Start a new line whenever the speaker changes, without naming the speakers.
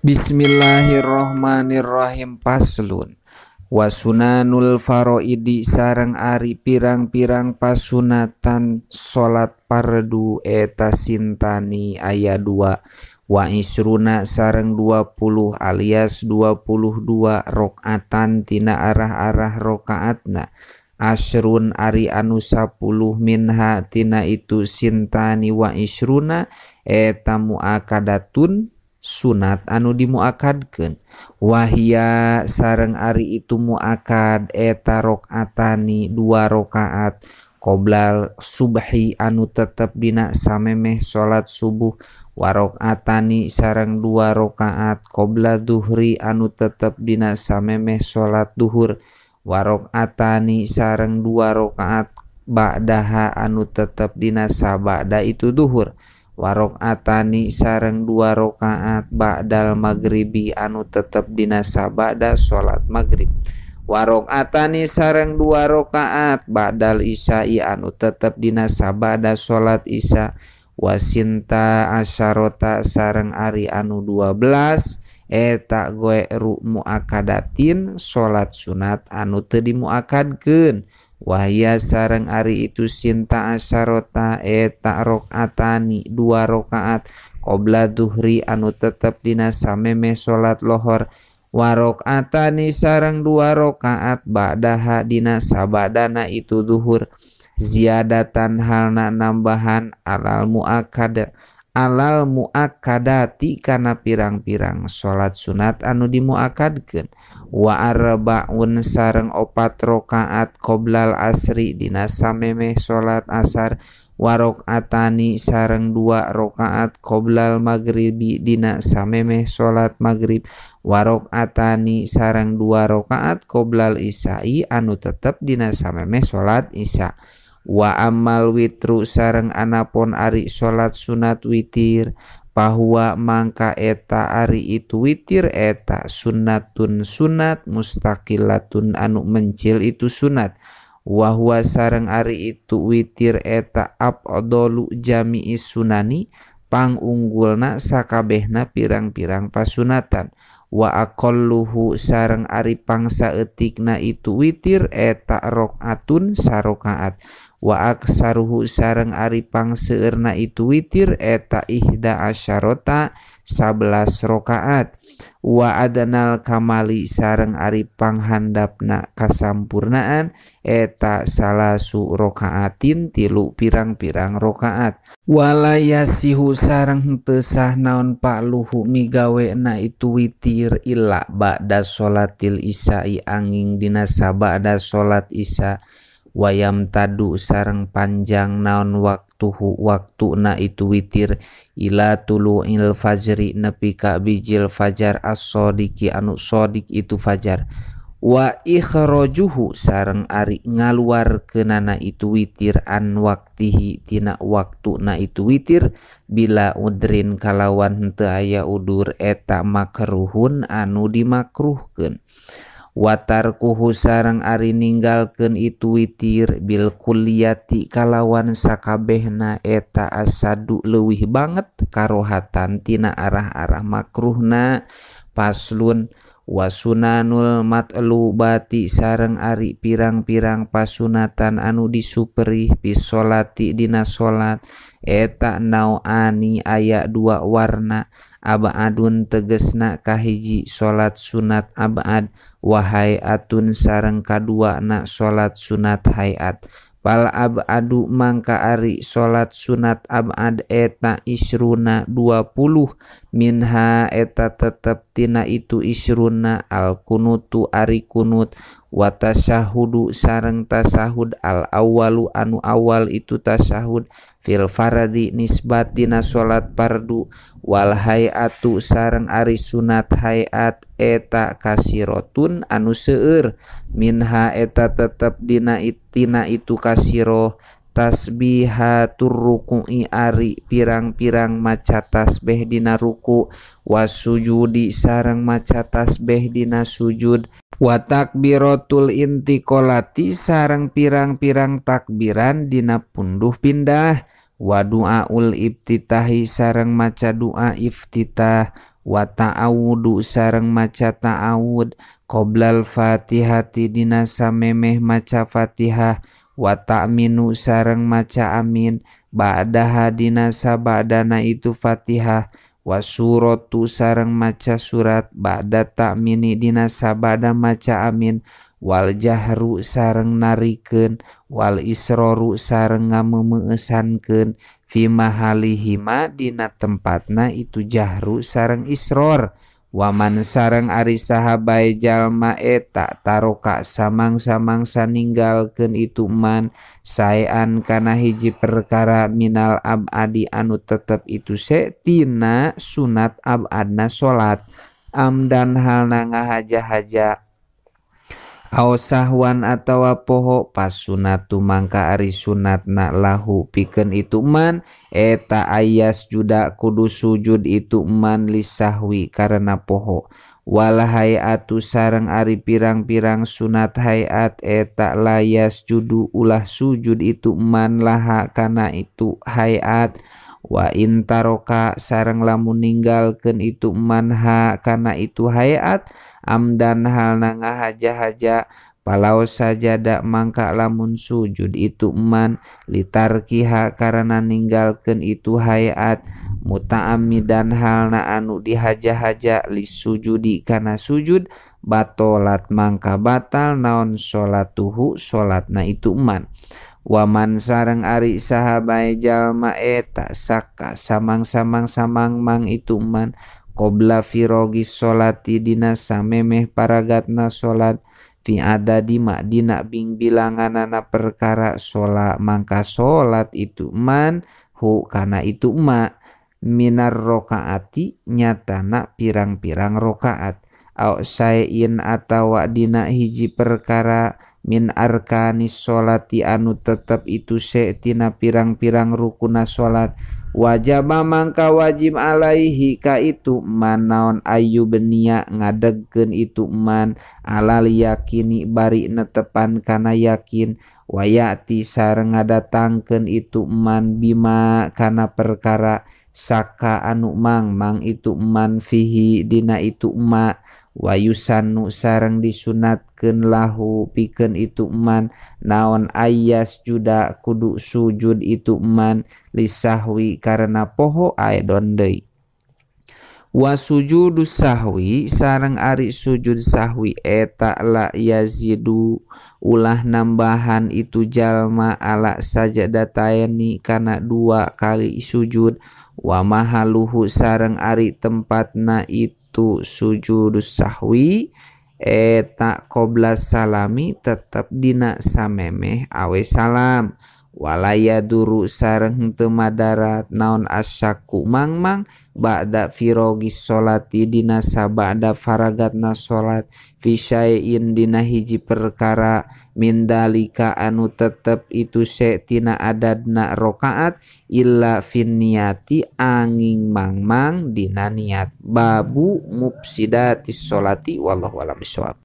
Bismillahirrahmanirrahim. Paslun wasunanul faraidi sareng ari pirang-pirang pasunatan salat fardu eta sintani aya 2 wa isruna sareng 20 alias 22 rakaatan tina arah-arah rakaatna asrun ari anu 10 minha tina itu sintani wa isruna eta muakadatun sunat anu dimuakadkeun wahia sareng ari itu muakad eta rakaatani 2 rakaat qoblal subhi anu tetep dina samemeh salat subuh warakaatani sareng 2 rakaat qobla duhri anu tetep dina samemeh salat duhur warakaatani sareng 2 rakaat ba'daha anu tetep dina sabada itu duhur warakaatani sareng 2 rakaat ba'dal maghribi anu tetep dina sabada salat maghrib warakaatani sareng 2 rakaat ba'dal isya'i anu tetep dina sabada salat isya wasinta asyarota sareng ari anu 12 eta goeru muakadatin salat sunat anu teu dimuakadkeun wahya sareng ari itu sinta asyarota eta rakaatani 2 rakaat qobla duhri anu tetep dina samemeh salat lohor warakaatani sareng 2 rakaat ba'daha dina sabadana itu duhur ziyadatan halna nambahan alal muakadati kana pirang-pirang salat sunat anu dimuakadkeun wa arbaun sareng 4 rakaat qoblal asri dina samemeh salat asar warakaatani sareng 2 rakaat qoblal maghribi dina samemeh salat maghrib warakaatani sareng 2 rakaat qoblal isya'i anu tetep dina samemeh salat isya wa amal witru sareng anapon ari salat sunat witir bahwa mangka eta ari itu witir eta sunnatun sunat mustaqilatun anu mencil itu sunat wa huwa sareng ari itu witir eta afdalu jami'i sunani pangunggulna sakabehna pirang-pirang pasunatan wa aqalluhu sareng ari pangsaeutikna itu witir eta rakaatun sarakaat wa aksaruhu sareng ari pangseueurna itu witir eta ihda asyarota 11 rakaat wa adnal kamali sareng ari panghandapna kasampurnaan eta salasu rakaatin 3 pirang-pirang rakaat wala yasihu sareng teu sah naon pa'luhu migawena itu witir illa ba'da sholatil isya'i angin dina sabada salat isya wayam tadu sareng panjang naon waktuhu waktuna itu witir ila tulu'il fajri nepi ka bijil fajar as-sadiqi anu sadiq itu fajar wa ikhrajuhu sareng ari ngaluarkeunana itu witir an waktihi tina waktuna itu witir bila udrin kalawan henteu aya udur eta makruhun anu dimakruhkeun watarkuhu sareng ari ninggalkeun itu witir bil kulliyati kalawan sakabehna eta asadu leuwih banget karohatan tina arah-arah makruhna. Paslun wasunanul matlubati sareng ari pirang-pirang pasunatan anu disuperih pisolati dina salat eta nauani aya 2 warna abadun tegesna kahiji salat sunat abad wa hayatun sareng kaduana salat sunat hayat fal abadu mangka ari salat sunat abad eta isruna 20 minha eta tetep tina itu isruna al kunutu ari kunut wa tasyahudu sareng tasahud al awalu anu awal itu tasahud fil faradi nisbat dina salat fardu wal hayatu sareng ari sunat hayat eta kasirotun anu seueur minha eta tetep dina tina itu kasiro tasbihatur ruku'i ari pirang-pirang maca tasbih dina ruku wasujudi sareng maca tasbih dina sujud wa takbiratul intiqalati sareng pirang-pirang takbiran dina punduh pindah wa du'aul iftitahi sareng maca doa iftitah Wa ta'awudu sareng maca ta'awud qoblal fatihati dina samemeh maca fatihah. Wa ta'minu sareng maca amin ba'daha dina sabadana itu fatihah. Wa suratu sareng maca surat ba'da ta'mini dina sabada maca amin. Wal jahru sareng narikeun wal isroru sareng ngameumeussankeun fi mahalihima dina tempatna itu jahru sareng isror. Waman sareng ari saha bae jalma eta taroka samang-samangsa ninggalkeun itu man saean kana hiji perkara minal abadi anu tetep itu se tina sunat abadna salat amdan halna ngahaja-haja aw sahwan atawa poho pasunatu mangka ari sunatna lahu pikeun itu man eta ayas juda kudu sujud itu man lisahwi karena poho. Wal hayatu sareng ari pirang-pirang sunat hayat eta layas judu ulah sujud itu man laha kana itu hayat. Wa intaroka sareng lamun ninggalkeun itu man ha kana itu hayat amdan halna ngahaja-haja palau sajada mangka lamun sujud itu man litarkiha karena ninggalkeun itu hayat muta'ammidan halna anu dihaja-haja lisujudi kana sujud batolat mangka batal naon salatuhu salatna itu man. Waman sareng ari saha bae jalma eta saka samang-samang samang-mang itu man qobla firogi sholati dina samemeh paragatna salat fi adadi ma dina bing bilanganana perkara salat mangka salat itu man hu kana itu ma minar rokaati nyatana pirang-pirang rokaat au saein atawa dina hiji perkara min arkanis sholati anu tetep itu se tina pirang-pirang rukuna salat wajaba mangka wajib alaihi ka itu man naon ayu benia ngadegkeun itu man alal yakini bari netepan kana yakin wayati sareng ngadatangkeun itu man bima kana perkara saka anu mang-mang itu man fihi dina itu ma wayusanu sareng disunatkeun lahu pikeun itu man naon ayas juda kudu sujud itu man lisahwi karena poho aedon deui. Wa sujudu sahwi sareng ari sujud sahwi eta la yazidu ulah nambahan itu jalma ala sajadataini kana dua kali sujud. Wa mahaluhu sareng ari tempatna itu sujud sahwi eta qobla salami tetep dina samemeh awe salam. Walaya duru sareng teu madarat naon asyaku mangmang ba'da firogi sholati dina sabada faragatna sholat fi syai'in dina hiji perkara min dalika anu tetep itu se tina adadna rokaat illa fin niati angin mangmang dina niat. Babu mufsidatis sholati wallahu a'lam bishawab.